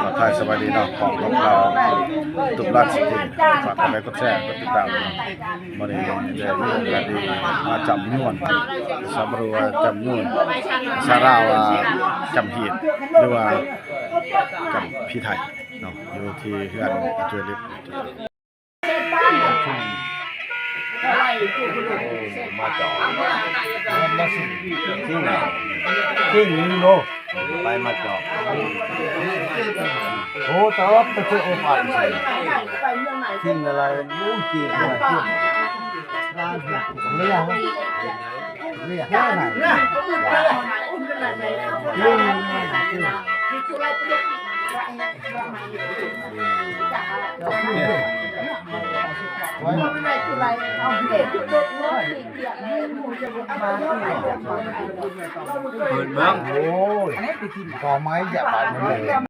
ທັກທາຍສະບາຍດີເນາະ ພ້ອມກັບເຮົາ ຕຸບລານສິດທິ ຝາກກົດໄລກົດແຊ ກົດຕິດຕາມ. ມື້ນີ້ໄດ້ມີໂອກາດດີມາຈ້ຳຍວນ ສາວບັວລຸວ່າຈ້ຳຍວນ ສາວລາວວ່າຈ້ຳຮີດ ຫຼືວ່າຈ້ຳຜີໄທເນາະ ຢູ່ທີ່ເຮືອນອາຈານລິບ. ມາຈອກ ມາຊິງ ຊິງ ຊິງໂລ ໄປມາຈອກ ໂອ້ ຕະລັບຕະເຊໂອປານ ຊິງອະໄລ ໂອ້ ຈິງ ເລຍ ເລຍ ເລຍ ເປີດເບິ່ງ ໂອ້ຍ ກໍໄມ້ຢາກບາດ